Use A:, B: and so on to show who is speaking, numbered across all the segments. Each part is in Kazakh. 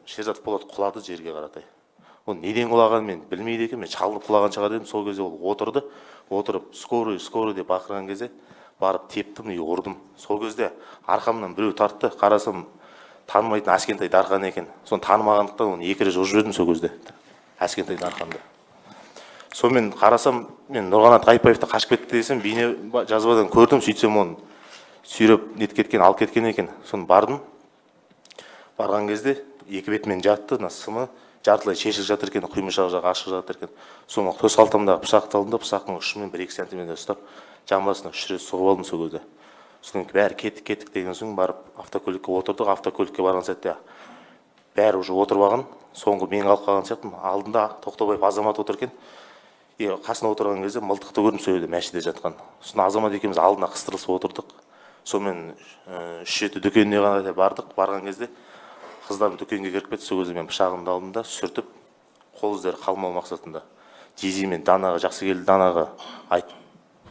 A: Шерзат Болат құлады жерге қаратай. Ол неден құлағанын мен білмейді екенмін, мен шалынып құлаған шығар дедім. Сол кезде ол отырды, отырып скорый, скорый деп бақырған кезде барып тептім и ұрдым. Сол кезде арқамнан біреу тартты, қарасам, танымайтын Әскентай Дархан екен. Соны танымағандықтан оны екі рет ұрып жібердім сол кезде, Әскентай Дарханды. Сонымен қарасам, мен Нұрғанат Ғайыпбаев та қашып кетті десем, бейне жазбадан көрдім, сөйтсем, оны сүйреп нетіп кеткен, алып кеткен екен. Соны бардым. Барған кезде екі бетімен жатты, мына сымы жартылай шешіліп жатыр екен, құймышақ жағы ашық жатыр екен. Соны төс қалтамдағы пышақты алдым да, пышақтың ұшымен 1-2 сантиметр ұстап, жамбасына үш рет сұғып алдым сол кезде. Содан кейін бәрі кеттік, кеттік деген соң, барып автокөлікке отырдық. Автокөлікке барған сәтте бәрі уже отырып алған, соңғы мен қалып қалған сияқтымын. Алдында Тоқтабаев Азамат отыр екен. И қасына отырған кезде мылтықты көрдім сол жерде, мәшиде жатқан. Сосын Азамат екеуміз алдына қыстырылысып отырдық. Сонымен 3 жеті дүкеніне қарай бардық. Барған кезде қыздар дүкенге кіріп кетті. Сол кезде мен пышағымды алдым да, сүртіп, қол іздері қалмау мақсатында Дизи мен Данаға, жақсы келді, Данаға айтып,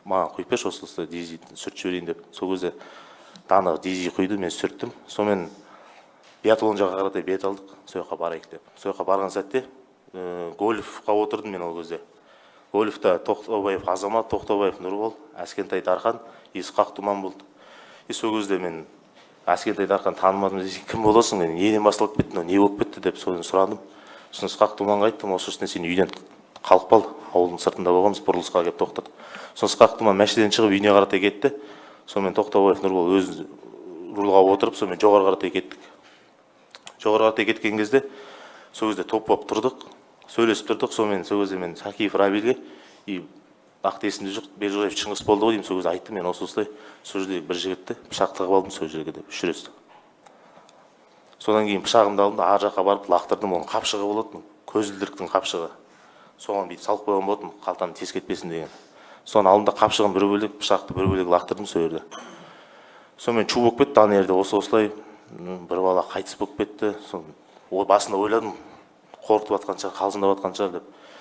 A: маған құйып берші, осы Дизи сүртіп жіберейін деп. Сол кезде Дана Дизи құйды, мен сүрттім. Сонымен биатлон жаққа қаратай бет алдық, сол жаққа барайық деп. Сол жаққа барған сәтте Гольфқа отырдым мен ол кезде. Гольфта Тоқтабаев Азамат, Тоқтабаев Нұрбол, Әскентай Дархан, Исқақ Думан болды. И сол кезде мен Әскентай Дархан танымадым. Десем, кім боласың, мен неден басталып кетті мынау, не болып кетті деп соны сұрадым. Сосын Ысқақ Думанға айттым: осы үстіне сен үйден қалып қал, ауылдың сыртында болғанбыз, бұрылысқа келіп тоқтадық. Сосын Ысқақ Думан машинадан шығып, үйіне қаратай кетті. Сонымен Тоқтабаев Нұрбол өзі рульға отырып, сонымен жоғары қаратай кеттік. Жоғары қаратай кеткен кезде, сол кезде топ болып тұрдық, сөйлесіп тұрдық. Сонымен сол кезде мен Сакиев Равильге и нақты есімде жоқ, Бердіқожаев Шыңғыс болды ғой деймін, сол кезде айттым: мен осы осылай сол жерде бір жігітті пышақ тығып алдым сол жерге деп, үш рет. Содан кейін пышағымды алдым да, ар жаққа барып лақтырдым. Оның қапшығы болатын, көзілдіріктің қапшығы, соған бүйтіп салып қойған болатынмын, қалтам тез кетпесін деген. Соны алдым да, қапшығын бір бөлек, пышақты бір бөлек лақтырдым сол жерде. Сонымен шу болып кетті ана жерде. Осы осылай бір бала қайтыс болып кетті. Соны басында ойладым, қорқытып жатқан шығар, қалжыңдап жатқан шығар деп.